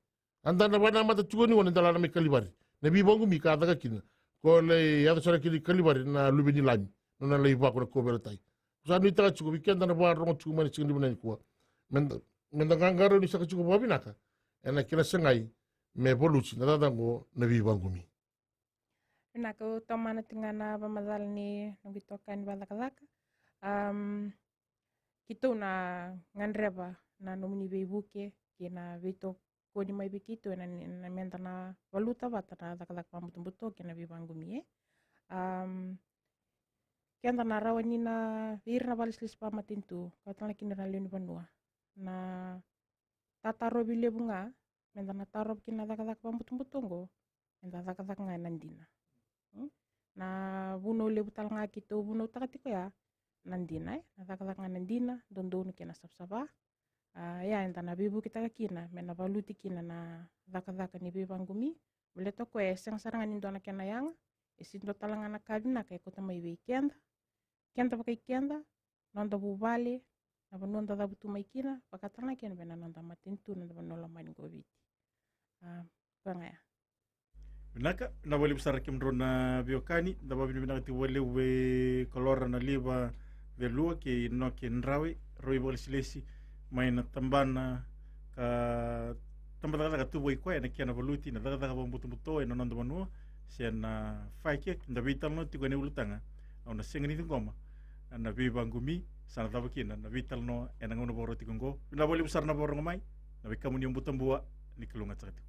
Eda na vakanamata tiko ni gone, da lako mai Kalivari. Na veivaqumi ka caka kina, ko lai yaco sara kina i Kalivari na Luve ni Lami, nona lai vako na kauveilatai. Sa nuitaka tiko vei keda na vakarorogo tiko mai na siga ni vanua nikua, me da, me da qaqarauni saka tiko vakavinaka ena kena sagai me valuti na cakacaka oqo na veivaqumi. Vinaka, au tomana tiko ga na vakamacala ni noqu itokani vakacakacaka. Am, keitou na gadreva na nomuni veivuke kei na veitokoni mai vei keitou ena, na, me da na valuta vata na cakacaka vakabutobuto kei na veivaqumi, e. Am, keda na rawa ni na, vei ira na vakalesilesi vakamatanitu, ka tale ga kina ira na lewe ni vanua, na tatarovi levu ga me da na tarova kina na cakacaka vakabutobuto oqo, me da cakacaka ga ena dina. Mm? Na vunau levu tale ga keitou vunautaka tiko ya, na dina, e, na cakacaka ga na dina, dodonu kei na savasava. Ah, ya eda na veivuketaka kina me na valuti kina na cakacaka ni veivaqumi. Baleta o koya e sega sara ga ni dua na kena yaga, e sega ni dua tale ga na ka vinaka e kauta mai vei keda, keda vakai keda, noda vuvale, na vanua da cavutu mai kina, vaka tale ga kina vei na noda matanitu, noda vanua lomani qo o Viti. Ah, koya ga ya. Vinaka, vinaka vakalevu sara kemudrau na veiwekani, da vakavinavinaka tiko vakalevu vei Kolora Naliva Celua kei Noke Drawe, rau ivakalesilesi mai na tabana ka, tabacakacaka tu vei koya ena kena valuti na cakacaka vakabutobuto ena noda vanua, se na FICAC, da veitalanoa tiko ena ulutaga. Au na sega ni ciqoma na veivaqumi, sa na cava kina na veitalanoa ena gauna vakarau tiko oqo. Vinaka vakalevu sara na vakarorogo mai, na wekamuni o Butabua, ni kalougata saka tiko.